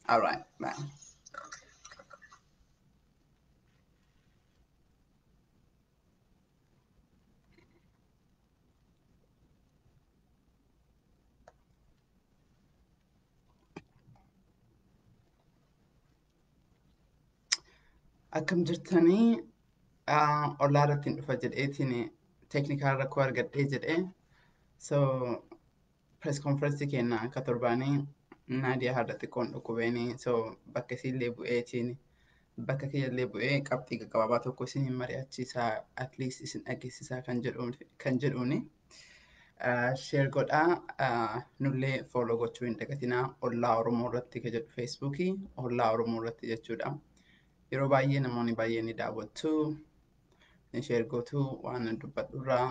All right, bye. Akkam jirtanii ollaa irratti hin dhufa jedheetiin teeknikaal rakkoo argadhee jedhee, so press conference kenna akka torbaanii Naadiyaa har'a xiqqoon dhukkubeenii, so bakka isiillee bu'eetiin bakka kiyyallee bu'ee qabxii gaggabaabaa tokko isin mari'achiisaa, at least isin dhageessisaa kan jedhuuni. Share godhaa, nullee follow gochuu hin dagatinaa, Ollaa Oromoo irratti kan jedhu, Feesbuukii Ollaa Oromoo irratti jechuudha. Yeroo baay'ee namoonni baay'een ni daawwattu, ni share gootu waan dubbadhurraa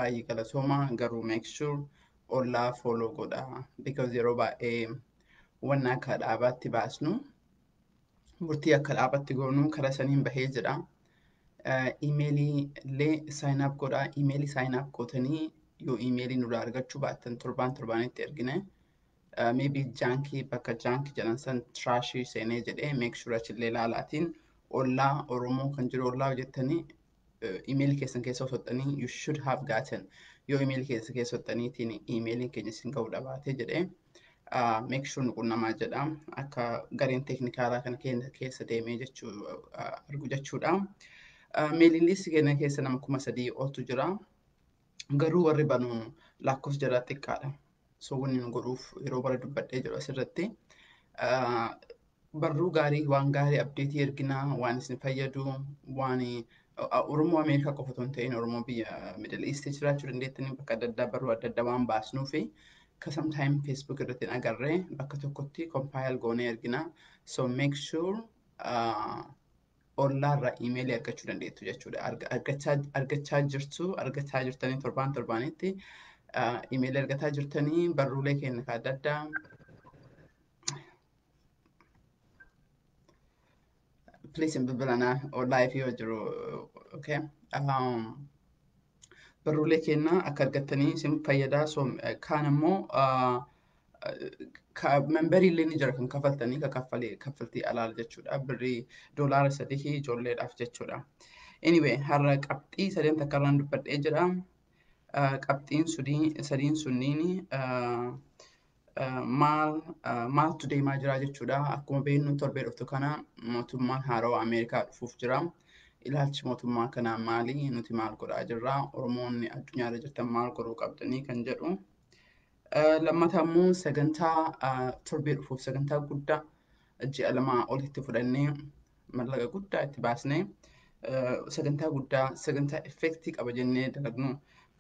baay'ee galatooma, garuu make sure ollaa follow godhaa, because yeroo baay'ee wanna akka dhaabaatti baasnu, murtii akka dhaabaatti goonu karaa saniin bahee jira. Imeelii illee sign up godhaa. Imeelii sign up gootanii yoo imeelii nurraa argachuu baattan, torbaan torbaanitti ergine. Maybe junkii, bakka junk jedhan san, trashii seenee jedhee, make sure achillee ilaalaatiin Ollaa Oromoo kan jiru ollaa hojjettanii imeelii keessan keessa osottanii you should have gotten. Yoo imeelii keessa keessa osottaniitiin imeeliin keenya isin ga'uu dhabaatee jedhee, make sure nu qunnamaa jedha, akka gareen teeknikaalaa kana keessa deemee jechuu argu jechuudha. Mailing listii keenya keessa nama 3000 oltu jira. Garuu warri banu lakkoofsa jaraa xiqqaadha. So wanni nu godhuuf yeroo bara dubbadhee jiru asirratti. Barruu gaarii, waan gaarii, updateii erginaa, waan isin fayyadu, waan Oromoo Ameerikaa qofa otoo hin ta'in Oromoo biyya Middle East jiraachuu dandeettanii, bakka adda addaa barruu adda addaa waan baasnuu fi ka sometime Facebook irratti hin agarree bakka tokkotti compile goonee ergina. So make sure ollaarraa imeelii argachuu dandeettu jechuudha. Argachaa jirtu, argachaa jirtanii, torbaan torbaanitti imeelii argataa jirtanii, barruulee keenya adda addaa. Please hin bilbilanaa live yoo jiru, okay. Barruulee keenya akka argattanii isin fayyadaa. So kaan immoo memberii illee ni jira kan kaffaltanii, kan kaffaltii alaal jechuudha. Birrii $3 ijoolleedhaaf jechuudha. Anyway, har'a qabxii sadeen takka irraan dubbadhee jira. Qabxiin sadiin sunniin maal maaltu deemaa jira jechuudha. Akkuma beeknu torbee dhuftu kana mootummaan haarawaa Ameerikaa dhufuuf jira. Ilaalchi mootummaa kanaa maali? Nuti maal godhaa jirra? Oromoonni addunyaarra jirtan maal godhuu qabdanii kan jedhu. Lammataa immoo sagantaa torbee dhufuuf, sagantaa guddaa ji'a 2 olitti fudhannee, mallaqa guddaa itti baasnee, sagantaa guddaa, sagantaa effectii qaba jennee dalagnu,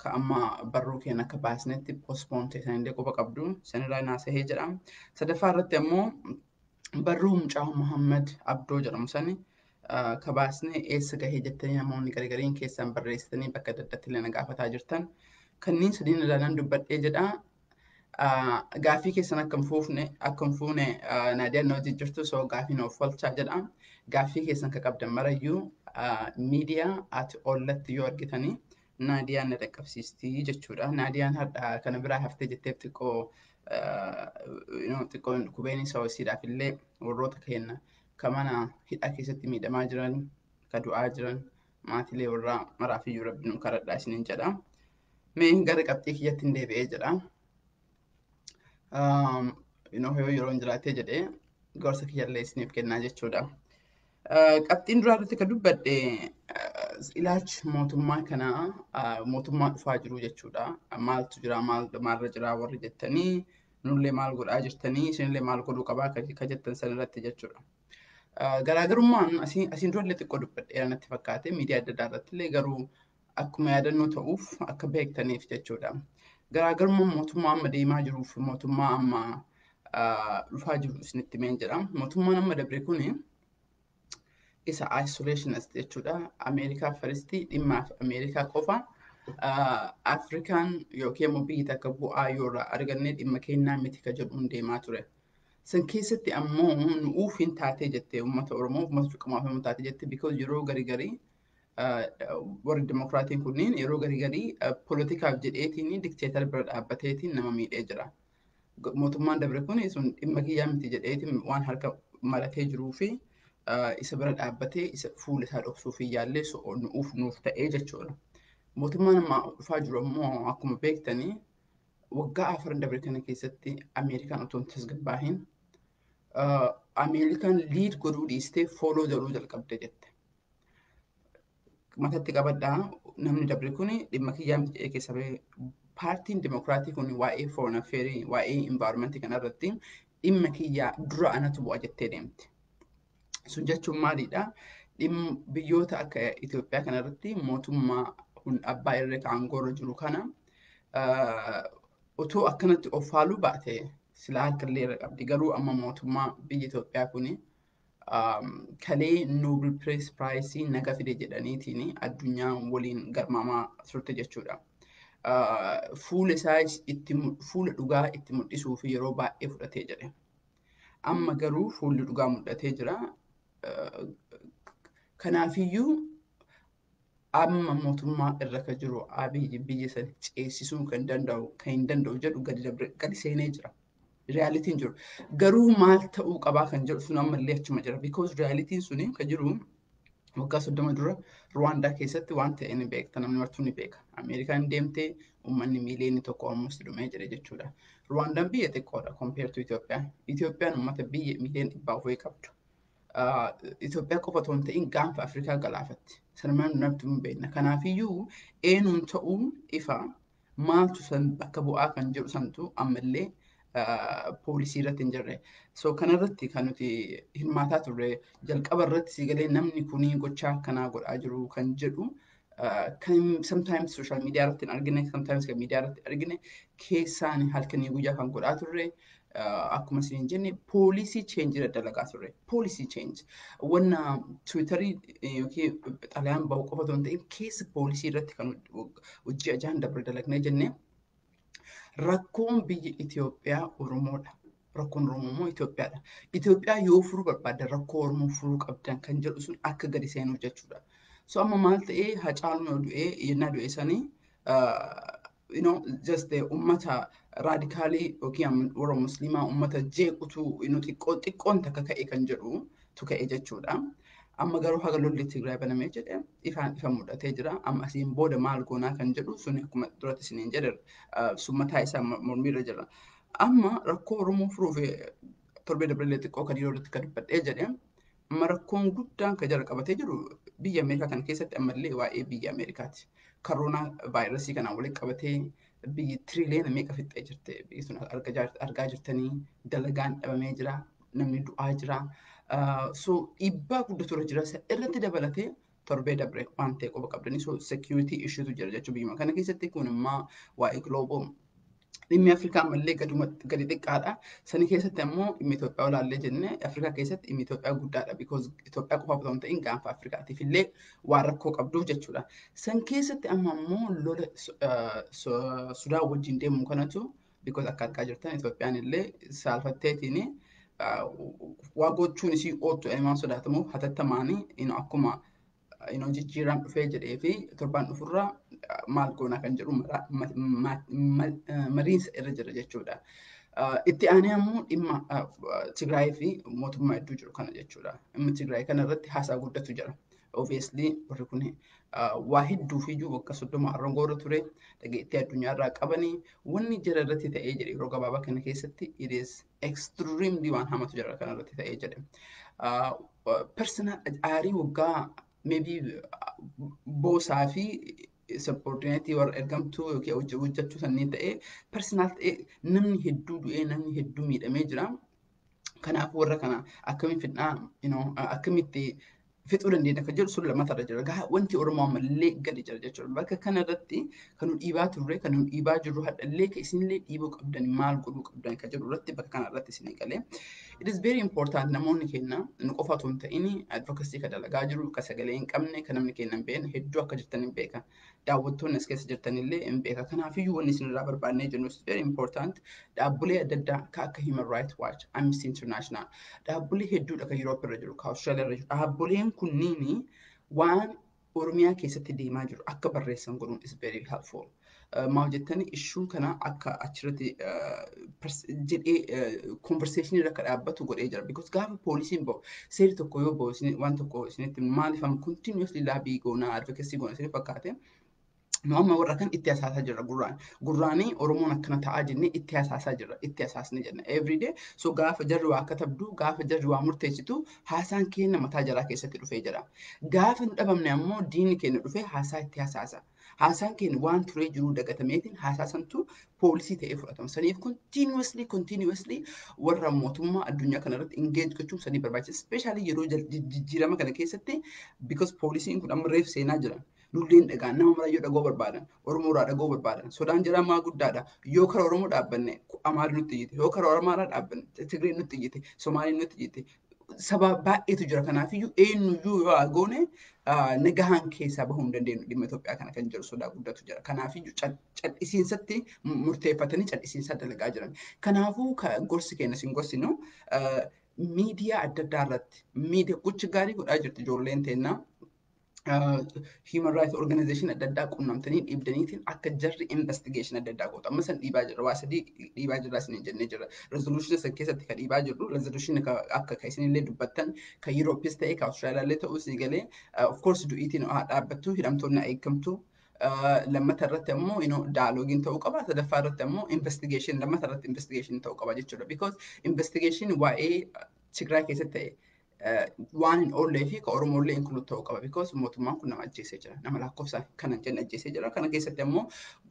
ka amma barruu keenya akka baasnetti postpone ta'e sanillee quba qabdu, sanirraa naasahee jedha. Sadaffaa irratti ammoo barruu mucaa Muhammad Abdoo jedhamu sani ka baasnee eessa gahee jettanii namoonni gargariin keessan barreessitanii bakka adda addaatti illee na gaafataa jirtan. Kanneen sadiin ilaalan dubbadhee jedha. Gaaffii keessan akka hin fuune Naadiyaan na wajjin jirtu, so gaaffii na falchaa jedha. Gaaffii keessan ka qabdan marayyuu miidiyaa ati ollatti yoo argitanii Naadiyaan na dhaqqabsiistii jechuudha. Naadiyaan har'a kana biraa haftee jetteef xiqqoo xiqqoo dhukubeen isa isiidhaaf illee, warroota keenya ka mana hidhaa keessatti miidhamaa jiran, ka du'aa jiran, maatiilee warraa maraafiyyuu rabbi nu kadhadhaa isiniin jedha. Mee gara qabxii kiyyatti hin deebi'ee jedha. Yoo yeroon jiraatee jedhee gorsa kiyyallee isiniif kennaa jechuudha. Qabxiin duraa irratti kan dubbadhe ilaalchi mootummaa kanaa, mootummaa dhufaa jiru jechuudha. Maaltu jira, maalirra jira warri jettanii, nullee maal godhaa jirtanii, isinillee maal godhuu qabaa ka jettan sanirratti jechuudha. Garaagarummaan asiin durallee xiqqoo dubbadheera natti fakkaate miidiyaa adda addaa irratti illee, garuu akkuma yaadannoo ta'uuf akka beektaniif jechuudha. Garaagarummaan mootummaa amma deemaa jiruu fi mootummaa amma dhufaa jiru isinitti himeen jira. Mootummaan amma dabre kuni isa isolationist jechuudha. Ameerikaa firstii, dhimmaa fi Ameerikaa qofa. Afrikaan yookiin immoo biyyi takka bu'aa yoo irraa arganne dhimma kennaa miti ka jedhuun deemaa ture. San keessatti ammoo nu'uuf hin taatee jettee, uummata Oromoo, uummata tuqamaaf hin taatee jette, because yeroo garii garii warri dimokiraatiin kunniin yeroo garii garii poolitikaaf jedheetiin dikteetara bira dhaabbateetiin nama miidhee jira. Mootummaan dabre kun sun dhimma kiyyaa miti jedheeti waan harka maratee jiruu fi isa bira dhaabbatee isa fuula isaa dhoksuuf yaallee nuuf nuuf ta'ee jechuudha. Mootummaan amma dhufaa jiru ammoo akkuma beektanii waggaa 4 dabre kana keessatti Ameerikaan otoo hin tasgabbaahin, Ameerikaan lead godhuu dhiistee follow godhuu jalqabde jette. Matatti qabadhaa, namni dabre kun dhimma kiyyaa miti jedhee keessa bahee, paartiin Dimokiraatii kun waa'ee foreign affairs, waa'ee environment kanarratti dhimma kiyyaa dura anatu bu'a jettee deemte. Sun jechuun maalidha? Dhimma biyyoota akka Itoophiyaa kanarratti mootummaa kun abbaa irree aangoorra jiru kana otoo akkanatti of haaluu baate silaa harkallee irra qabdi. Garuu amma mootummaa biyya Itoophiyaa kuni kalee Nobel Peace Prize naga fide jedhaniitiin addunyaa waliin garmaamaa turte jechuudha. Fuula isaa itti, fuula dhugaa itti mul'isuu fi yeroo baay'ee fudhatee jedhe. Amma garuu fuulli dhugaa mul'atee jira. Kanaafiyyuu amma mootummaa irra kan jiru Abiyyi biyya sana ceesisuu kan danda'u kan hin danda'u jedhu gadi seenee jira. Realityn jiru. Garuu maal ta'uu qabaa kan jedhu sun ammallee achuma jira. Because realityn suni kan jiru waggaa 30 dura Ruwaandaa keessatti waan ta'e ni beekta, namni martuu ni beeka. Ameerikaan deemtee uummanni miiliyoonii 1 almost dhumee jira jechuudha. Ruwaandaan biyya xiqqoodha compare to Itoophiyaa. Itoophiyaan uummata biyya miiliyoona 400 qabdu. Itoophiyaa qofa otoo hin ta'in gaanfa Afrikaa galaafatti. Sanumaan namatti hin beekna. Kanaafiyyuu eenyuun ta'uun ifa, maaltu san bakka bu'aa kan jedhu santu ammallee policy irratti hin jirre. So kanarratti kan nuti hirmaataa turre jalqaba irratti si galee namni kuni gochaa akkanaa godhaa jiru kan jedhu kan sometimes social media irratti hin argine, sometimes kan media irratti argine, keessaan halkanii guyyaa kan godhaa turre, akkuma isin jenne policy change irra dalagaa turre. Policy change. Wanna Twitterii yookiin xalayaan bahu qofa otoo hin ta'in keessa policy irratti kan hojii ajaan dabre dalagnee jenne, rakkoon biyya Itoophiyaa Oromoodha. Rakkoon Oromoo immoo Itoophiyaadha. Itoophiyaa yoo furuu barbaaddan rakkoo Oromoo furuu qabdan kan jedhu sun akka gadi seenuuf jechuudha. So amma maal ta'ee, Hacaaluun yoo du'ee yennaa du'e sanii just ummata radicalii yookiin warra musliimaa ummata jeequtu xiqqoo xiqqoon takka ka'e kan jedhu tu ka'e jechuudha. Amma garuu haga lolli Tigraay banamee jedhe ifaan ifa mul'atee jira. Amma asiin booda maal goonaa kan jedhu sun akkuma duratti isiniin jedhe sun mataa isaa mormiirra jira. Amma rakkoo Oromoo furuuf torbee dabalee xiqqoo kan yeroo irratti kan dubbadhee jedhe, amma rakkoon guddaan kan jala qabatee jiru biyya Ameerikaa kana keessatti ammallee waa'ee biyya Ameerikaati. Koronaa vaayirasii kanaan walitti qabatee biyyi tiriliyoona meeqa fixxee jirte, biyyi sun argaa jirtanii, dalagaan dhabamee jira, namni du'aa jira. So dhiibbaa guddatu irra jira. Irratti dabalatee torbee dabre waan ta'e qofa qabdanii, so security issuetu jira jechuudha biyyuma kana keessatti. Kun immoo waa'ee global dhimmi Afrikaa ammallee gadi xiqqaadha. Sani keessatti ammoo dhimmi Itoophiyaa olaallee jenne, Afrikaa keessatti dhimmi Itoophiyaa guddaadha. Because Itoophiyaa qofaaf otoo hin ta'in gaanfa Afrikaatiif illee waan rakkoo qabduuf jechuudha. San keessatti amma ammoo lola Sudaan wajjin deemu kanatu, because akka argaa jirtan Itoophiyaan illee saalfatteetiin waa gochuun isii ooltu waan sodaatamuuf hatattamaanii akkuma jijjiiraan dhufee jedhee fi torbaan dhufurraa maal goonaa kan jedhu mariinsa irra jira jechuudha. Itti aanee ammoo dhimma Tigraay fi mootummaa hedduu jiru kana jechuudha. Dhimma Tigraay kana irratti haasaa guddatu jira. Obviously warri kun waa hedduu fi iyyuu waggaa 30 aangoo ture, dhageettii addunyaa irraa qabanii, wanni jara irratti ta'ee jedhe yeroo gabaabaa kana keessatti it is extremely waan hamatu jara kana irratti ta'ee jedhe. Personal aarii waggaa maybe boosaa fi subordinate warra ergamtuu yookiin hojjechuu sanniin ta'ee personal ta'ee namni hedduu du'ee, namni hedduu miidhamee jira. Kanaaf warra kana akkamiin fidnaa, akkamitti fixuu dandeenya kan jedhu sun lammatarra jira. Gaa wanti Oromoo ammallee gadi jira jechuudha. Bakka kanarratti kan nu dhiibaa turre, kan nu dhiibaa jirru, hadhallee kan isinillee dhiibuu qabdan, maal godhuu qabdan kan jedhu irratti bakka kanarratti isinii galee. It is very important namoonni keenya nu qofa otoo hin ta'in advocacy kan dalagaa jiru, kan sagalee hin qabne, kan namni keenya hin beekne hedduu akka jirtan hin beeka. Daawwattoonni as keessa jirtanillee hin beeka. Kanaafiyyuu wanni isinirraa barbaannee jennu is very important. Dhaabbilee adda addaa kan akka Human Rights Watch, Amnesty International, dhaabbilee hedduudha kan Europe irra jiru, kan Australia irra jiru. Dhaabbileen kunniini waan Oromiyaa keessatti deemaa jiru akka barreessan godhuun is very helpful. Maal jettani, issue kana akka achirratti jedhee conversation irra akka dhaabbatu godhee jira. Because gaafa poolisiin bahu, seerri tokko yoo bahu, waan tokko isinitti maaliif amma continuously lobby goonaa, advocacy goona isin fakkaate? Nu amma warra kan itti hasaasaa jirra gurraan. Gurraanii Oromoon akkana ta'aa jennee itti hasaasaa jirra. Itti hasaasne jenna everyday. So gaafa jarri waa katabdu, gaafa jarri waa murteessitu, haasaan keenya mataa jaraa keessatti dhufee jira. Gaafa nu dhabamne ammoo diinni keenya dhufee haasaa itti hasaasa. Haasaan keenya waan turee jiru dagatameetiin haasaa santu policy ta'ee fudhatama. Saniif continuously warra mootummaa addunyaa kanarratti engage gochuun sanii barbaachisa. Especially yeroo jijjiirama kana keessatti, because policyn kun amma reef seenaa jira. Nulleen dhagaan nama marayyoo dhagoo barbaadan, Oromoo irraa dhagoo barbaadan. Sodaan jiraa maa guddaadha. Yoo kara Oromoo dhaabbanne Amaarri nutti iyyite, yoo kara Oromoo dhaabbanne Tigreen nutti iyyite, Somaaliin nutti iyyite. Saba baay'eetu jira. Kanaafiyyuu eenyuyyuu yoo goone nagahaan keessaa bahuu hin dandeenyu dhimma Itoophiyaa kana kan jiru sodaa guddatu jira. Kanaafiyyuu cal'isiinsatti murteeffatanii cal'isiinsa dalagaa jiran. Kanaafuu gorsi keenya isin gorsinu, miidiyaa adda addaa irratti miidiyaa gocha gaarii godhaa jirti ijoolleen teennaa. Human rights organization adda addaa qunnamtanii dhiibdaniitiin akka jarri investigation adda addaa gootu. Amma san dhiibaa jirra. Waa sadii dhiibaa jirra isin jennee jirra. Resolution san keessatti kan dhiibaa jirru, resolution akka kan isinillee dubbattan, kan Europeis ta'e kan Australiallee ta'uu isin galee, of course du'iitiin haa dhaabbattu, hidhamtoonni haa eegamtu. Lammata irratti ammoo dialogueiin ta'uu qaba. Sadaffaa irratti ammoo investigation, lammata irratti investigation ta'uu qaba jechuudha. Because investigation waa'ee Tigraay keessatti ta'e waan hin oollee fi ka Oromollee include ta'uu qaba. Because mootummaan kun nama ajjeesee jira. Nama lakkoofsa kana jenne ajjeesee jira. Kana keessatti ammoo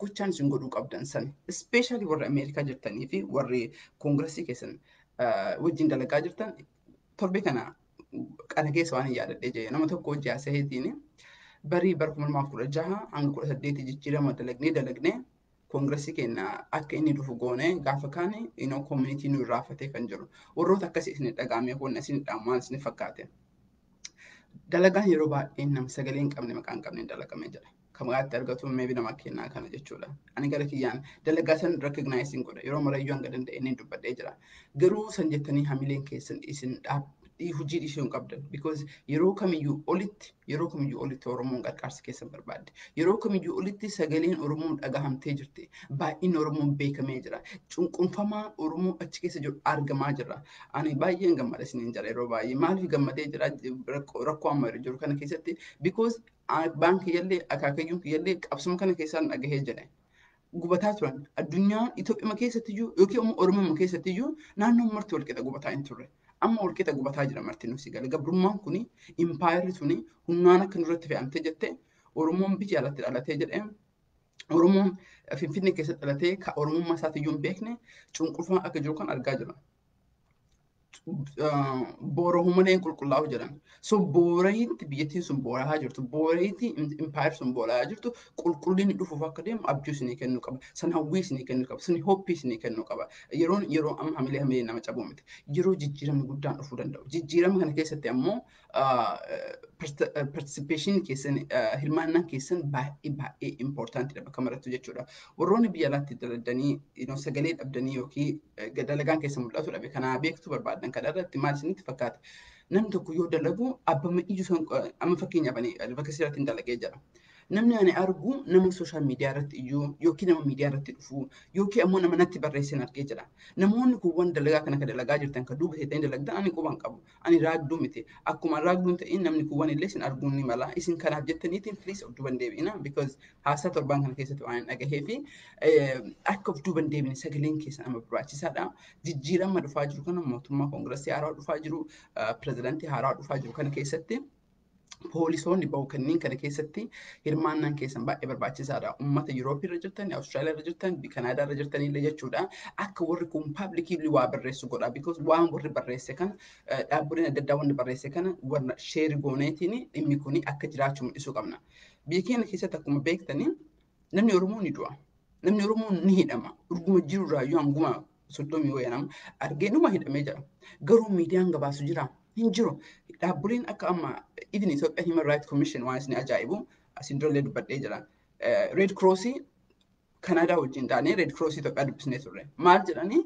gochaan isin godhuu qabdan sani. Especially warri Ameerikaa jirtanii fi warri Congressii keessan wajjin dalagaa jirtan, torbee kana qana keessa waan hin yaadadhee jee nama tokko hojii haasa'eetiin, barii bara 2016 hanga 18 jijjiirama dalagnee Congressii keenya akka inni dhufu goone, gaafa kaane community nu irraafatee kan jiru. Warroota akkasii isin dhagaamee kun isin dhaamu isin fakkaate. Dalagaan yeroo baay'ee nama sagalee hin qabne, maqaa hin qabne dalagamee jira. Kan maqaatti argatu maybe nama kennaa kana jechuudha. Ani gara kiyyaan dalagaa san recognize godha. Yeroo marayyuu hanga danda'e inni dubbadhee jira. Garuu san jettanii hamileen keessan isin hojii dhiisuu hin qabdan. Because yeroo kamiyyuu olitti Oromoon qarqaarsa keessan barbaadde. Yeroo kamiyyuu olitti sagaleen Oromoon dhagahamtee jirti. Baay'inni Oromoon beekamee jira. Cunqurfamaa Oromoo achi keessa jiru argamaa jira. Ani baay'een gammada isiniin jira yeroo baay'ee. Maaliif gammadee jira rakkoo amma jiru kana keessatti? Because abbaan kiyyallee akaakayyuun kiyyallee qabsuma kana keessaan dhagahee jedhe. Gubataa turan. Addunyaan Itoophiyaa keessattiyyuu yookiin immoo Oromoo keessattiyyuu naannoon marti walqixa gubataa hin turre. Amma walqixa gubataa jira marti nusi gala. Gabrummaan kuni, impaayerri suni humnaan akka nurratti fe'amtee jette, Oromoon biyya alatti dhalatee jedhee, Oromoon Finfinnee keessatti dhalatee ka Oromummaa isaatiyyuu hin beekne cunqurfaa akka jiru kan argaa jira. Boorahuu malee hin qulqullaa'u jedhan. So boorahiitti biyyattiin sun boorahaa jirtu, boorahiitti impaayerri sun boorahaa jirtu, qulqullinni dhufuuf akka deemu abjuu isinii kennuu qaba. San hawwii isinii kennuu qaba. San hopeii isinii kennuu qaba. Yeroon yeroo amma hamilee nama cabuu miti. Yeroo jijjiiramni guddaan dhufuu danda'u. Jijjiirama kana keessatti ammoo participation keessan, hirmaannaan keessan baay'ee baay'ee importantidha bakka marattu jechuudha. Warroonni biyya alaatti daladdanii sagalee dhabdanii yookiin dalagaan keessan mul'atu dhabe kanaa beektuu barbaadan kana irratti maal isinitti fakkaata? Namni tokko yoo dalagu abbama iyyuu, amma fakkeenyaaf ani bakka sirratti hin dalagee jira. Namni ani argu nama social media irratti iyyuu yookiin nama miidiyaa irratti dhufu yookiin ammoo nama natti barreessan argee jira. Namoonni kuuwwan dalagaa kana kan dalagaa jirtan, kan duuba teettanii dalagdan, ani quban qabu. Ani raagduu miti. Akkuma raagduun ta'in namni kuuwwan illee isin arguun ni mala. Isin kanaaf jettaniitiin please of duuba hin deebi'ina, because haasaa torbaan kana keessatti waan hin dhagahee fi akka of duuba hin deebine sagaleen keessan amma barbaachisaadha. Jijjiirama dhufaa jiru kana, mootummaa Congressii haaraa dhufaa jiru, pirezidaantii haaraa dhufaa jiru kana keessatti, poolisoonni bahu kanneen kana keessatti hirmaannaan keessan baay'ee barbaachisaadha. Uummata Yurooppii irra jirtan, Awustiraaliyaa irra jirtan, Kanaadaa irra jirtan illee jechuudha. Akka warri kun publicly waa barreessu godha. Because waan warri barreesse kana, dhaabbileen adda addaa wanni barreesse kana warra share gooneetiin dhimmi kun akka jiraachuu mul'isuu qabna. Biyya keenya keessatti akkuma beektanii namni Oromoo ni du'a. Namni Oromoo ni hidhama. Urguma jiru irraayyuu hanguma 30 wayii nama argee numa hidhamee jira. Garuu miidiyaan gabaasu jira? Hin jiru. Dhaabbileen akka amma even Ethiopian Human Rights Commission, waan isin ajaa'ibu asin durallee dubbadhee jira. Red Crossii Kanaadaa wajjin taanee Red Crossii Itoophiyaa dubbisnee turre. Maal jedhanii?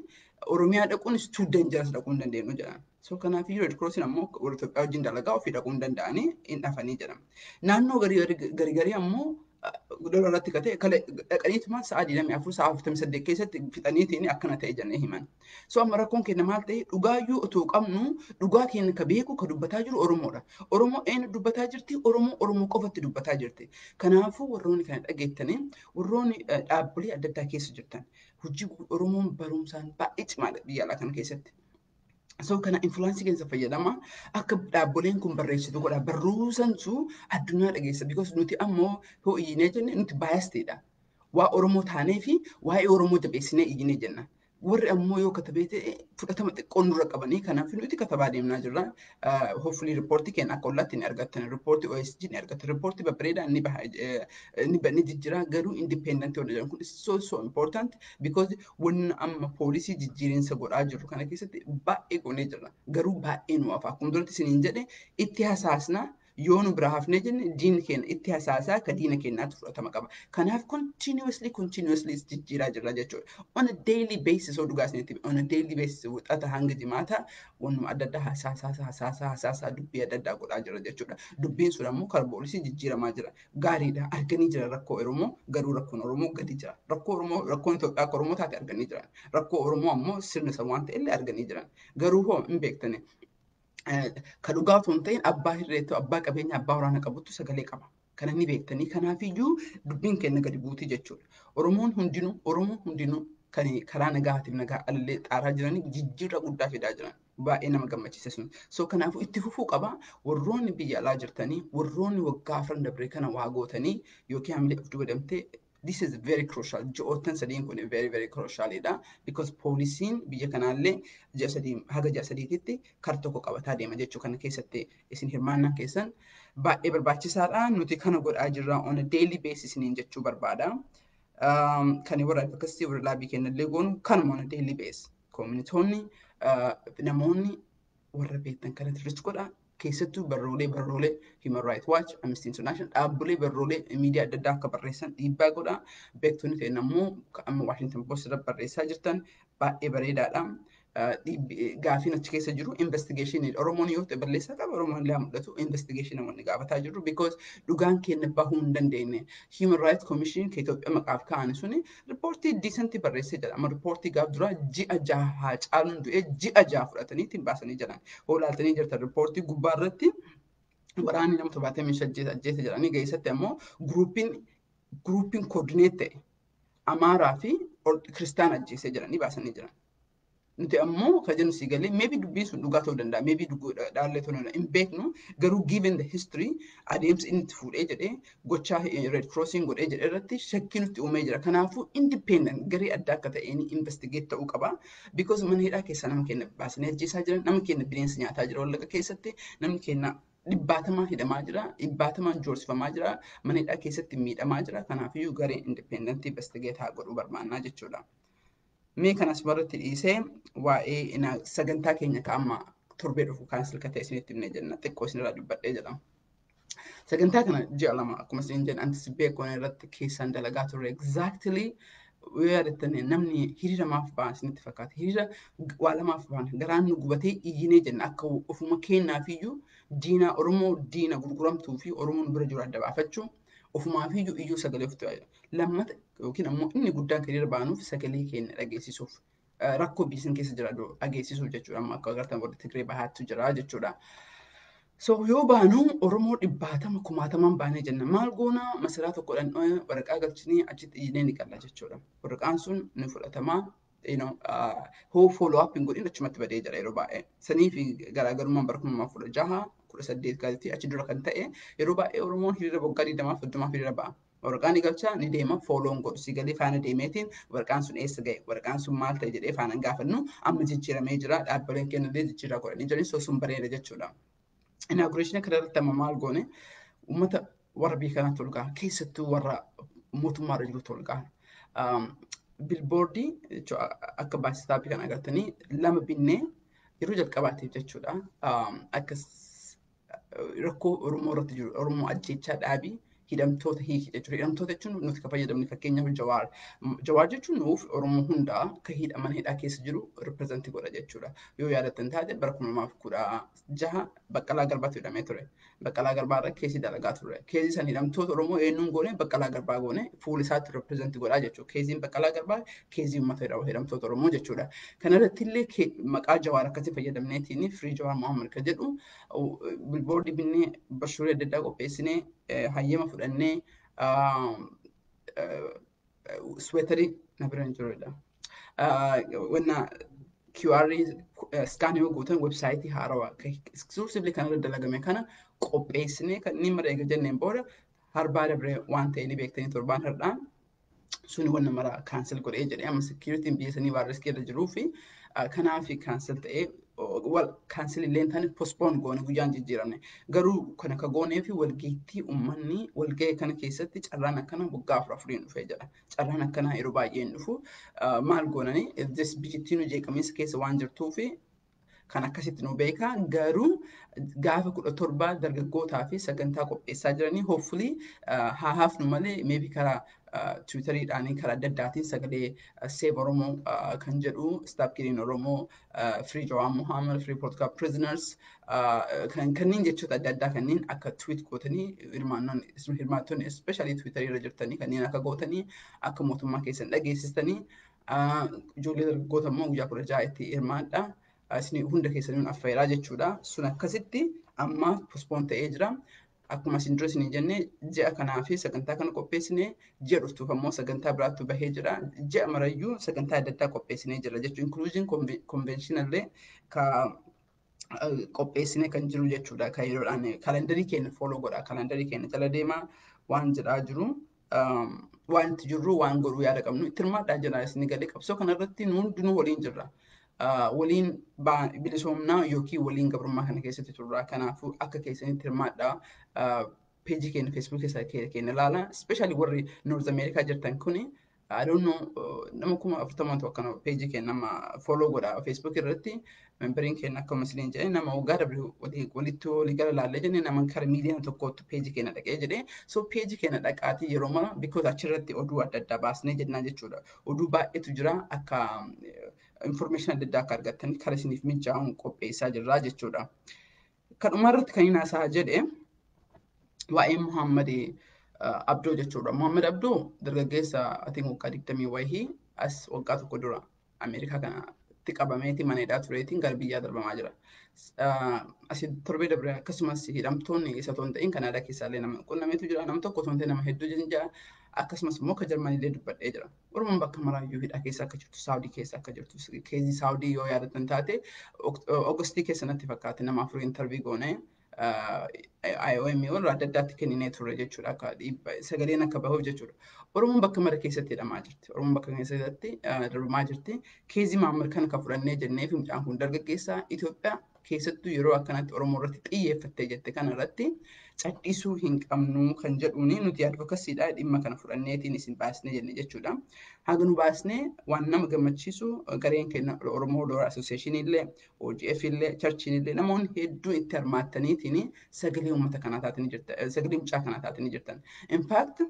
Oromiyaa dhaquun is too dangerous, dhaquu hin dandeenyu jedhan. So kanaafii Red Crossiin ammoo warra Itoophiyaa wajjin dalagaa ofii dhaquu hin danda'anii hin dhafanii jedhan. Naannoo garii garii ammoo Lola irratti katee dhaqaniituma sa'a 24, sa'a 48 keessatti fixaniitiin akkana ta'e jennee himan. So amma rakkoon keenya maal ta'e? Dhugaayyuu otoo qabnu, dhugaa keenya ka beeku, ka dubbataa jiru Oromoodha. Oromoo eenyu dubbataa jirti? Oromoo Oromoo qofatti dubbataa jirti. Kanaafuu warroonni kana dhageettanii, warroonni dhaabbilee adda addaa keessa jirtan, hojii Oromoon barumsaan baay'ee cimaadha biyya alaa kana keessatti. So kana influence keessa fayyadama, akka dhaabboleen kun barreessitu godha. Barruu sansu addunyaa dhageessa, because nuti ammoo yoo iyyinee jenne nuti biasedha. Waa Oromoo taanee fi waa'ee Oromoo jabeessinee iyyinee jenna. Warri ammoo yoo katabee ta'e fudhatama xiqqoo nurra qabanii, kanaaf nuti katabaa deemnaa jirra. Hopefully riippoortii keenya akka ollaatti ni argattan, riippoortii OSG ni argattan, riippoortii babbareedaa ni baha, ni jijjiira. Garuu independent warra jedhan kun so so important, because wanna amma poolisii jijjiirinsa godhaa jirru kana keessatti baay'ee goonee jirra. Garuu baay'ee nu hafa. Akkuma duratti isiniin jedhe, itti hasaasna, yoo nu biraa hafnee jenne diinni keenya itti hasaasaa, akka diina keenyaatti fudhatama qaba. Kanaaf continuously jijjiiraa jirra jechuudha. On a daily basis, yoo dhugaa isinitti, on a daily basis, Wixata hanga Jimaata wannuma adda addaa hasaasaa hasaasaa hasaasaa dubbii adda addaa godhaa jira jechuudha. Dubbiin sun ammoo karaa poolisii jijjiiramaa jira. Gaariidha. Arganii jira rakkoo Oromoo, garuu rakkoon Oromoo gadi jira. Rakkoo Oromoo, rakkoon Itoophiyaa akka Oromoo taate arganii jiran. Rakkoo Oromoo ammoo sirna isa waan ta'e illee arganii jiran. Garuu hoo hin beektani. Ka dhugaa otoo hin ta'in abbaa hirreetu, abbaa qabeenya, abbaa waraana qabutu sagalee qaba. Kana ni beektanii, kanaafiyyuu dubbiin keenya gadi buutii jechuudha. Oromoon hundinuu kan karaa nagaatiif nagaa alallee xaaraa jiranii jijjiirra guddaa fidaa jiran. Baay'ee nama gammachiisa sun. So kanaafuu itti fufuu qaba. Warroonni biyya alaa jirtanii, warroonni waggaa 4 dabre kana waa gootanii yookiin hamilee of duuba deemtee, this is very crucial. Ji'oottan sadiin kun very very crucialidha. Because poolisiin biyya kanaallee ji'a 3 haga ji'a 3tti kar tokko qabataa deema jechuu. Kana keessatti isin hirmaannaan keessan baay'ee barbaachisaadha. Nuti kana godhaa jirra on a daily basis niin jechuu barbaada. Kan warra advocacy, warra lobby kennallee goonu kanuma on a daily basis. Communitoonni, namoonni warra beektan kanatti reach godha. Keessattuu barroolee Human Rights Watch, Amnesty International, dhaabbilee barroolee miidiyaa adda addaa akka barreessan dhiibbaa godha. Beektonni ta'an ammoo amma Washington Post irra barreessaa jirtan baay'ee bareedaadha. Gaafiin achi keessa jiru investigation, Oromoon yoo ta'e balleessaa qaba, Oromoon illee mul'atu, investigation wanni gaafataa jirru, because dhugaan keenya bahuu hin dandeenye. Human Rights Commission kan Itoophiyaa maqaaf kaa'an suni riippoortii decentii barreessee jedha. Amma riippoortii gaaf duraa ji'a 6, haa caaluun du'ee ji'a 6 fudhatanii ittiin baasanii jiran. Hoo laaltanii jirtan, riippoortii gubbaa irratti waraanni nama 75 ajjeese jedhanii, geessatti ammoo groupiin coordinate ta'e Amaaraa fi Kiristaan ajjeesee jedhanii baasanii jiran. Nuti ammoo kan jennu si galee, maybe dubbiin sun dhugaa ta'uu danda'a, maybe dhaallee ta'uu danda'a, hin beeknu. Garuu given the history, adeemsa inni itti fuudhee jedhee, gochaa Red Crossing godhee jedhee irratti shakkii nutti uumee jira. Kanaafuu independent garee addaa akka ta'een investigate ta'uu qaba. Because mana hidhaa keessaa nama keenya baasanii ajjeesaa jiran, nama keenya bineensa nyaataa jira Wallaga keessatti, namni keenya dhibbaatamaan hidhamaa jira, dhibbaatamaan joorsifamaa jira, mana hidhaa keessatti miidhamaa jira. Kanaafiyyuu gareen independent investigate haa godhuu barbaannaa jechuudha. Mee kanas barratti dhiisee, waa'ee sagantaa keenya ka amma torbee dhufu cancel ka ta'e isinitti himnee jenna, xiqqoo isinirraa dubbadhee jedhama. Sagantaa kana ji'a 2, akkuma isin jedhan, anticipate goone irratti keessaan dalagaa turre. Exactly, yoo yaadattan, namni hiriira maaf ba'an isinitti fakkaata? Hiriira waa lamaaf ba'an: garaan nu gubatee iyyinee jenna, akka ofuma keenyaafiyyuu diina Oromoo, diina gurguramtuu fi Oromoon bira jiru adda baafachuu, ofumaafiyyuu iyyuu sagalee ofitti fayyadamu. Lammata yookiin ammoo inni guddaan kan hiriira baanuuf sagalee keenya dhageessisuuf, rakkoo biyya san keessa jira dhageessisuuf jechuudha. Amma akka agartan warri Tigree bahaattu jira jechuudha. So yoo baanu Oromoo dhibbaatama kumaatamaan baanee jenna. Maal goona? Masaraa tokkodhaan waraqaa galchinee achitti iyyinee ni qalla jechuudha. Waraqaan sun ni fudhatamaa. Hoo follow up hin godhin achumatti badee jira yeroo baay'ee. Sanii fi garaagarummaan bara 2016, 18 galti achi dura kan ta'e, yeroo baay'ee Oromoon hiriira waggaa 20f 30f hiriira ba'a. Waraqaan ni galchaa ni deema, follow'n godhu si galee, faana deemeetiin waraqaan sun eessa ga'e, waraqaan sun maal ta'e jedhee faana hin gaafannu. Amma jijjiiramee jira, dhaabbileen kennallee jijjiiraa godhanii jiran, so sun bareeda jechuudha. Inauguration kana irratti amma maal goone? Uummata warra biyya kanaatti ol ga'a, keessattuu warra mootummaarra jirutti ol ga'a. Billboardii akka bus stopii kan agartanii lama binnee yeroo jalqabaatiif jechuudha. Akka rakkoo Oromoo irratti jiru, Oromoo ajjeechaa dhaabii, Hidhamtoota hiiki jechuudha. Hidhamtoota jechuun nuti kan fayyadamne fakkeenyaaf Jawaar. Jawaar jechuun nuuf Oromoo hundaa kan hidhaman hidhaa keessa jiru represent godha jechuudha. Yoo yaadattan taate bara 2016 Baqqalaa Garbaatu hidhamee ture. Baqqalaa Garbaa irra case dalagaa ture. Case san hidhamtoota Oromoo eenyuun goone? Baqqalaa Garbaa goone, fuula isaatti represent godhaa jechuudha. Caseiin Baqqalaa Garbaa case uummata hidhamtoota Oromoo jechuudha. Kana irratti illee maqaa Jawaar akkasii fayyadamneetiin Free Jawaar Mohaammed kan jedhu billboard binnee, brochure adda addaa qopheessinee, hayyama fudhannee, sweater na bira hin jirudha. Wanna QR scan yoo gootan website haarawaa exclusively kanarra dalagame kana qopheessinee kanneen mara eega jenneen booda harbaa dabree waan ta'e ni beektanii, torbaan har'aan suni wanna mara cancel godhee jedhee, amma securityn biyya sanii waan risk irra jiruu fi kanaaf cancel ta'ee, wal cancel illee hin taane, postpone goone, guyyaan jijjiiramne. Garuu kana ka goonee fi walgeettii uummanni walga'e kana keessatti carraan akkana waggaa afur afuriin dhufee jira. Carraan akkanaa yeroo baay'ee hin dhufu. Maal goonanii, biyyattiin jeeqamiinsa keessa waan jirtuu fi kan akkasitti nu beeka. Garuu gaafa 17 dargaggootaa fi sagantaa qopheessaa jiranii, hopefully haa hafnu malee, maybe karaa Twitteriidhaan, karaa adda addaatiin sagalee Save Oromoo kan jedhu, Stop Killing Oromoo, Free Jawaar Mohammed, Free Political Prisoners, kanneen jechoota adda addaa kanneen akka tweet gootanii, hirmaattonni especially Twitterii irra jirtanii kanneen akka gootanii akka mootummaa keessan dhageessistanii, ijoollee dargaggoota immoo guyyaa 16 itti hirmaadha. Isin hunda keessanii affeeraa jechuudha. Sun akkasitti amma postpone ta'ee jira. Akkuma isin dura isin jenne, ji'a kanaa fi sagantaa kana qopheessine, ji'a dhuftuuf ammoo sagantaa biraattu bahee jira. Ji'a marayyuu sagantaa adda addaa qopheessinee jira jechuudha. Inclusion convention illee ka qopheessine kan jiru jechuudha. Kan yeroodhaan calendar keenya follow godha. Calendar keenya jala deemaa waan jedhaa jiru. Waan itti jirru, waan godhuu yaada qabnu itti hirmaadhaa jira isin galee. Qabsoo kanarratti nu hundinuu waliin jirra. Waliin bilisoomnaa yookiin waliin gabrummaa kana keessatti turra. Kanaafuu akka keessanitti hirmaadhaa. Page keenya Facebook keessa keenya ilaala. Especially warri North America jirtan kuni, I don't know, nama 40,000tu akkana page keenya nama follow godha Facebook irratti. Memberiin keenya akkuma isiniin jedhe nama waggaa dabre walitti walii gara laallee jenne nama kara 1 miiliyoona page keenya dhaqee jedhe. So page keenya dhaqaatii yeroo mara, because achirratti oduu adda addaa baasnee jennaa jechuudha. Oduu baay'eetu jira, akka information adda addaa akka argattan kara isiniif mijaa'uun qopheessaa jirra jechuudha. Kanuma irratti kan inni haasaa jedhe waa'ee Muhammad Abdoo jechuudha. Muhammad Abdoo dargaggeessa atiin waggaa 20 wayii as waggaa tokko dura Ameerikaa kanatti qabameeti mana hidhaa tureetiin gara biyyaa darbamaa jira. Asii torbee dabre akkasumas hidhamtoonni isa otoo hin ta'in Kanaadaa keessaallee nama qunnameetu jira. Nama tokko otoo hin ta'in nama hedduu jira. Akkasumas immoo akka Jarmaniillee dubbadhee jira. Oromoon bakka maraayyuu hidhaa keessa akka jirtu, Saawudii keessa akka jirtu, case Saawudii yoo yaadattan taate August keessa natti fakkaate nama afurii interview goonee IOM warra adda addaatti kenninee turre jechuudha. Akka sagaleen akka bahuuf jechuudha. Oromoon bakka mara keessatti hidhamaa jirti. Oromoon bakka keessatti darbamaa jirti. Case Maammar kana kan fudhannee jennee fi mucaan kun dargaggeessa Itoophiyaa keessattuu yeroo akkanatti Oromoo irratti xiyyeeffattee jette kana irratti cadhisuu hin qabnu kan jedhuuni nuti advocacydha dhimma kana fudhanneetiin isin baasnee jenne jechuudha. Haga nu baasnee waan nama gammachiisu gareen keenya Oromoo Loora Association illee, OGF illee, churchiin illee, namoonni hedduun itti hirmaattaniitiin sagalee uummata kanaa taatanii jirtan, sagalee mucaa kanaa taatanii jirtan. In fact,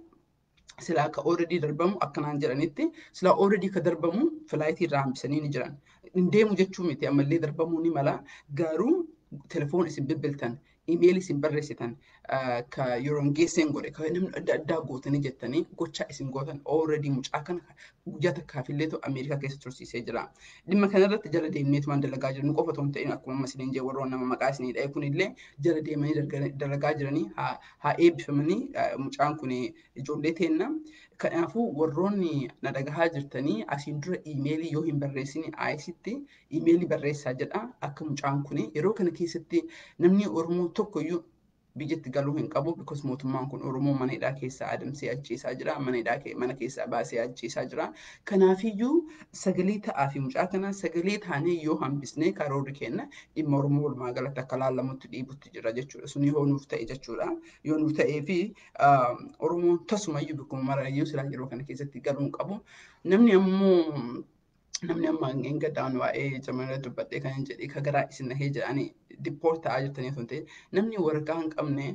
silaa akka already darbamu akkanaan jedhanitti silaa already ka darbamu flight irraa hambisanii ni jiran. Hin deemu jechuu miti, ammallee darbamuu ni mala, garuu telefoon isin bilbiltan, email isin barreessitan, ka yeroon geesseen godhe, ka namni adda addaa gootanii jettanii gochaa isin gootan already mucaa kana guyyaa takkaafillee ta'u Ameerikaa keessa tursiisee jira. Dhimma kanarratti jala deemneetu waan dalagaa jiru nu qofa otoo hin ta'in, akkuma amma isiniin jee warroon nama maqaa isinii dha'e kunillee jala deemanii dalagaa jiranii, haa eebbifamanii. Mucaan kun ijoollee teenna. Kanaafuu warroonni na dhagahaa jirtanii asiin dura email yoo hin barreessine ICEtti email barreessaa jedha, akka mucaan kun yeroo kana keessatti namni Oromoo tokkoyyuu biyyatti galuu hin qabu, because mootummaan kun Oromoo mana hidhaa keessaa adamsee ajjeesaa jira, mana hidhaa mana keessaa baasee ajjeesaa jira. Kanaafiyyuu sagalee ta'aa fi mucaa kana sagalee taanee yoo hambisnee karoorri kenna dhimma Oromoo walumaa galatti akka laallamutti dhiibutti jira jechuudha. Sun yoo nuuf ta'e jechuudha. Yoo nuuf ta'ee fi Oromoon tasumayyuu bakkuma marayyuu silaa yeroo kana keessatti galuu hin qabu. Namni ammoo namni amma hin gaddaan waa'ee jamana dubbadhee kan hin jedhe ka garaa isin nahee jedhanii deport ta'aa jirtanii osoo hin ta'in, namni waraqaa hin qabne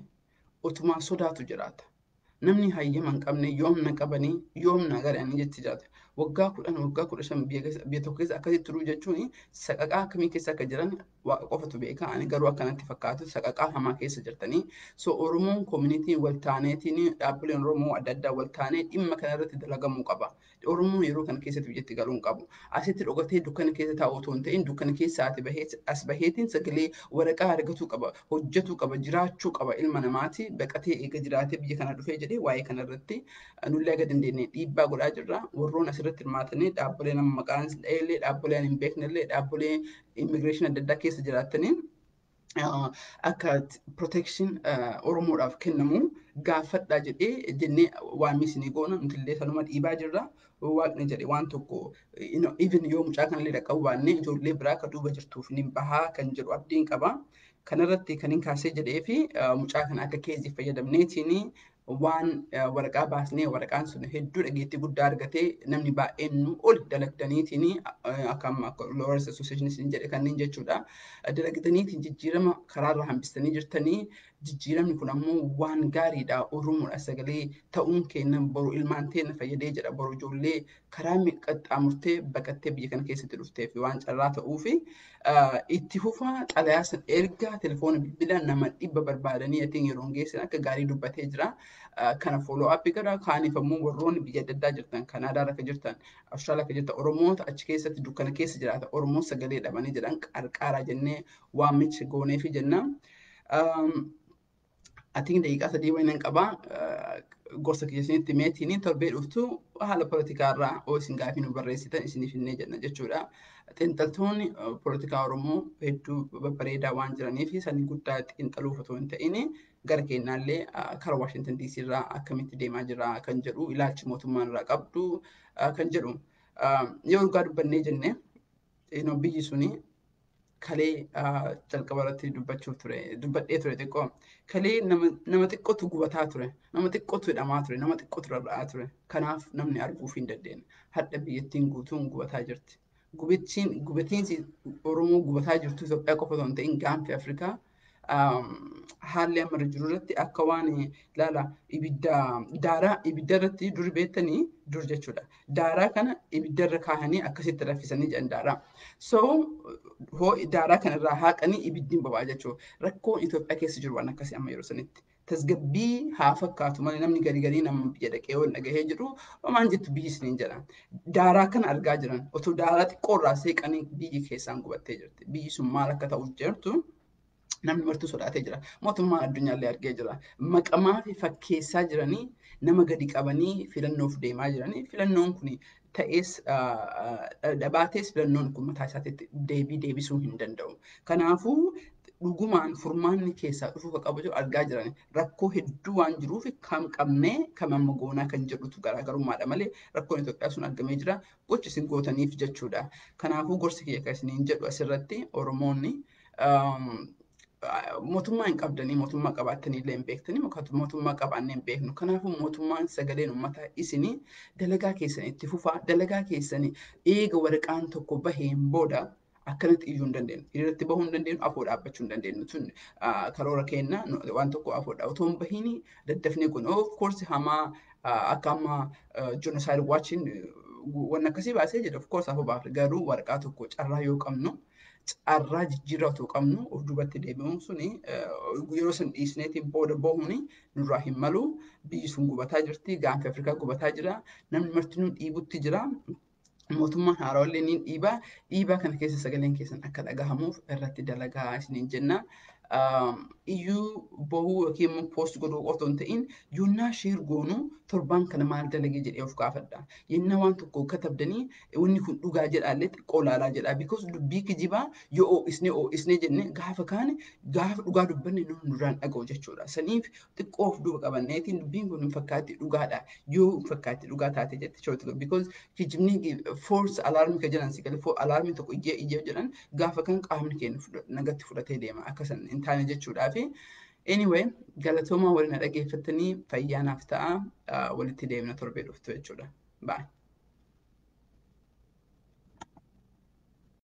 otumaa sodaatu jiraata. Namni hayyama hin qabne yoom na qabanii, yoom na garanii jetti jiraata. Waggaa 10, waggaa 15 biyya tokko keessa akkasitti turuu jechuun saqaqaa akkamii keessa akka jiran Waaqa qofatu beeka. Ani garuu akkanatti fakkaatu saqaqaa hamaa keessa jirtanii. So Oromoon communityn wal taaneetiin, dhaabbileen Oromoo adda addaa wal taanee dhimma kanarratti dalagamuu qaba. Oromoon yeroo kana keessatti biyyatti galuu hin qabu. Asitti dhokatee dukkana keessa taa'u otoo hin ta'in, dukkana keessa ati bahee as baheetiin sagalee waraqaa argatuu qaba, hojjetuu qaba, jiraachuu qaba ilma namaati. Baqatee eega jiraatee biyya kana dhufee jedhee waa'ee kanarratti nullee aga dandeenye dhiibbaa godhaa jirra. Warroon asirratti hirmaatanii, dhaabbilee nama maqaan illee, dhaabbilee hin beeknellee, dhaabbilee immigration adda addaa keessa jiraatanii akka protection Oromoodhaaf kennamu gaafadhaa jedhee jennee waamii isinii goona, nuti illee sanuma dhiibaa jirra. Waaqni jedhe waan tokko even yoo mucaa kanallee dhaqqabu baannee, ijoollee biraa akka duuba jirtuuf ni bahaa kan jedhu abdiin qaba. Kanarratti kan hin kaasee jedhee fi mucaa kana akka caseii fayyadamneetiin waan waraqaa baasnee, waraqaan sun hedduu dhageettii guddaa argatee, namni baay'een nu ol dalagdaniitiin, akka amma akka Lawyers Association isin jedhe kanneen jechuudha. Dalagdaniitiin jijjiirama karaarra hambistanii jirtanii, jijjiiramni kun ammoo waan gaariidha. Oromoodha sagalee ta'uun keenya boru ilmaan teenya fayyadee jedha, boru ijoollee karaa qaxxaamurtee baqattee biyya kana keessatti dhuftee fi waan carraa ta'uu fi itti fufaa. Xalayaa san ergaa telefoona bilbila nama 100 barbaadanii atiin yeroo geessan akka gaarii dubbatee jira. Kana follow up gara kaaniif ammoo warroonni biyya adda addaa jirtan, Kanaadaa akka jirtan, Awustiraaliyaa akka jirtan, Oromoota achi keessatti dukkana keessa jiraata, Oromoon sagalee dhabanii jedhan qarqaaraa jennee waamicha gooneefi jenna. Atiin daqiiqaa 3 wayinan qabaa. Gorsa kiyya isinitti meetiin torbee dhuftu haala poolitikaa irraa oo isin gaafii nu barreessitan isiniif hinnee jenna jechuudha. Xiinxaltoonni poolitikaa Oromoo hedduu babbareedaa waan jiraniif, sanii guddaa xiinxaluuf otoo hin ta'in, gara keenyaallee karaa Waashintan DC irraa akkamitti deemaa jira kan jedhu, ilaalchi mootummaan irraa qabdu kan jedhu. Yoo dhugaa dubbannee jenne, biyyi suni kalee jalqaba irratti dubbachuuf ture, dubbadhee ture xiqqoo. Kalee nama xiqqootu gubataa ture, nama xiqqootu hidhamaa ture, nama xiqqootu rarra'aa ture. Kanaaf namni arguuf hin dandeenye. Hadha biyyattiin guutuun gubataa jirti. Gubichiin gubatiinsi Oromoo gubataa jirtu Itoophiyaa qofa otoo hin ta'in gaanfi Afrikaa haalli amma irra jiru irratti akka waan ilaala ibidda daaraa ibidda irratti dur beektanii dur jechuudha. Daaraa kana ibidda irra kaahanii akkasitti raffisanii jedhan daaraa. So hoo daaraa kana irraa haaqanii ibiddi hin boba'aa jechuudha. Rakkoon Itoophiyaa keessa jiru waan akkasii amma yeroo sanitti. Tasgabbii haa fakkaatu malee, namni garii garii nama biyya dhaqee waan dhagahee jiru homaan jettu biyyi isiniin jedha. Daaraa kana argaa jiran, otoo daaraa xiqqoo irraa seeqanii biyyi keessaan gubattee jirti. Biyyi sun maal akka ta'uuf jirtu namni martuu sodaatee jira. Mootummaan addunyaallee argee jira. Maqamaa fi fakkeessaa jiranii nama gadi qabanii filannoof deemaa jiranii. Filannoon kun ta'ees dhabaatees, filannoon kun mataa isaatiitti deebii deebisuu hin danda'u. Kanaafuu dhugumaan furmaanni keessaa dhufuu kan qabu jiru argaa jiran, rakkoo hedduu waan jiruuf, kam qabnee kam amma goonaa kan jedhutu garaagarummaadha malee, rakkoon Itoophiyaa sun argamee jira gochi isin gootaniif jechuudha. Kanaafuu gorsi kiyya kan isiniin jedhu asirratti, Oromoonni mootummaa hin qabdanii, mootummaa qabaattanii illee hin beektanii, mootummaa qabaannee hin beeknu. Kanaafuu mootummaan sagaleen uummataa isinii dalagaa keessan itti fufaa, dalagaa keessanii eega waraqaan tokko baheen booda akkanatti iyyuu hin dandeenyu. Hiriirratti bahuu hin dandeenyu, afoo dhaabbachuu hin dandeenyu. Tun karoora keenya waan tokko afoodha. Otoo hin bahiin daddafnee kun of course hamaa akka amma Genocide Watchiin waan akkasii baasee jedha, of course afoo baafne, garuu waraqaa tokko carraa yoo qabnu, carraa jijjiirraa otoo qabnu of duubatti deebi'uun suni, yeroo san dhiisneetiin booda bahuun nurraa hin malu. Biyyi sun gubataa jirti. Gaanfi Afrikaa gubataa jira. Namni martinuu dhiibutti jira. Mootummaan haaraallee ni dhiibaa. Dhiibaa kana keessa sagaleen keessan akka dhagahamuuf irratti dalagaa isiniin jenna. Iyyuu bahuu yookiin immoo post godhuu otoo hin ta'in, yoonnaa share goonuu torbaan kana maal dalagee jedhee of gaafadha. Yennaa waan tokko katabdanii wanni kun dhugaa jedhaallee xiqqoo ilaalaa jedha. Because dubbii kijibaa yoo ho'isnee ho'isnee jenne, gaafa kaane gaafa dhugaa dubbanne nu nurraan dhaga'u jechuudha. Saniif xiqqoo of duuba qabanneetiin dubbiin kun hin fakkaatti dhugaadha. Yoo hin fakkaatti dhugaa taate jette short, because kijibni false alarm ka jedhan si galee alarmii tokko iyyee iyyee jedhan, gaafa kan qaamni keenya nagatti fudhatee deema akka san hin taane jechuudhaafi. Anyway, galatoomaa waliin dhaggeeffattanii, fayyaa naaf ta'a, walitti deemna torbee dhuftu jechuudha. Bye.